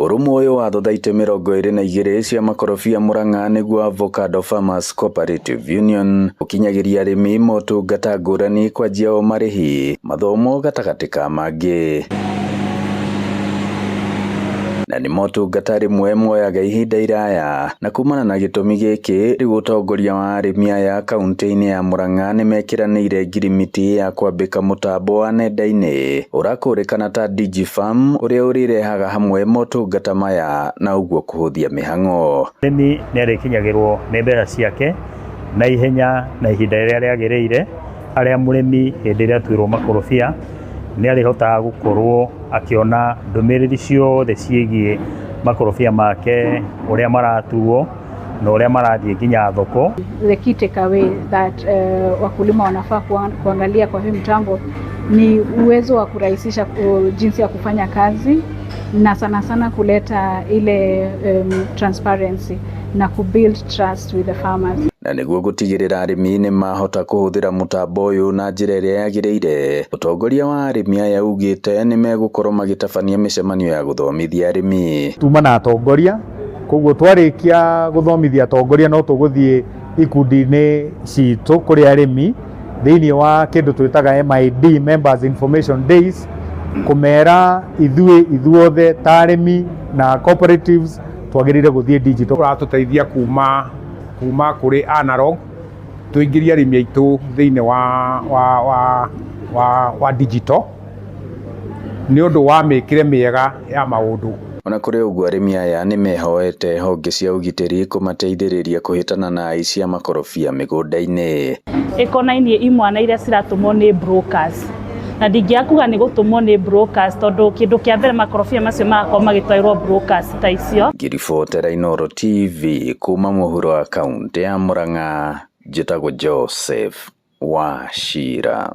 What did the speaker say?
Ũrũmwe ũyũ wa thothaitĩ 22 cia makorobia Murang'a nĩguo Avocado Farmers Cooperative Union ũkinyagĩria arĩmi motungata ngũrani kwanjia o marĩhi, mathomo gatagatĩ ka mangĩ. Na nĩ motungata rĩmwe moyaga ihinda iraya na kumana na gĩtũmi gĩkĩ rĩu ũtongoria wa arĩmi aya kaunti-inĩ ya Murang'a nĩmekĩranĩire ngirimiti ya kwambĩka mũtambo wa nenda-inĩ ũrakũrĩkana ta DigiFarm ũrĩa ũrĩrehaga hamwe motungata maya na ũguo kũhũthia mĩhang'o. Mũrĩmi nĩ arĩkinyagĩrwo nĩ mbeca ciake na ihenya na ihinda rĩrĩa rĩagĩrĩire, harĩa mũrĩmi hĩndĩ ĩrĩa atuĩrwo makorobia nĩ arĩhotaga gũkorwo akĩona ndũmĩrĩri ciothe ciĩgiĩ makorobia make, ũrĩa maratuo na ũrĩa marathiĩ nginya thoko. The key takeaway that wakulima wanafaa kuangalia kwa hii mtambo ni uwezo wa kurahisisha jinsi ya kufanya kazi na sana sana kuleta ile transparency na kubuild trust with the farmers. Na nĩguo gũtigĩrĩra arĩmi nĩ mahota kũhũthĩra mũtambo ũyũ na njĩra ĩrĩa yagĩrĩire, ũtongoria wa arĩmi aya ugĩte nĩ megũkorwo magĩtabania mĩcemanio ya gũthomithia arĩmi. Tuma na atongoria, koguo twarĩkia gũthomithia atongoria no tũgũthiĩ ikundi-inĩ citũ kũrĩ arĩmi thĩinĩ wa kĩndũ twĩtaga MID, Members Information Days, kũmera ithuĩ ithuothe ta arĩmi na cooperatives twagĩrĩire gũthiĩ digital. Ũratũteithia kuma kũrĩ analog tũingĩrie arĩmi aitũ thĩinĩ wa digital nĩ ũndũ wa mĩkĩre mĩega ya maũndũ. Ona kũrĩ ũguo arĩmi aya nĩ mehoete honge cia ũgitĩri kũmateithĩrĩria kũhĩtana na aici a makorobia mĩgũnda-inĩ. Ĩkonainie imwana iria ciratũmwo nĩ brokers, na ndingĩaga kuga nĩ gũtũmwo nĩ brokers tondũ kĩndũ kĩa mbere makorobia macio magakorwo magĩtwarĩrwo brokers ta icio. Ngĩribotera Inooro TV kuma mũhuro wa kaũntĩ ya Murang'a, njĩtagwo Joseph Wachira.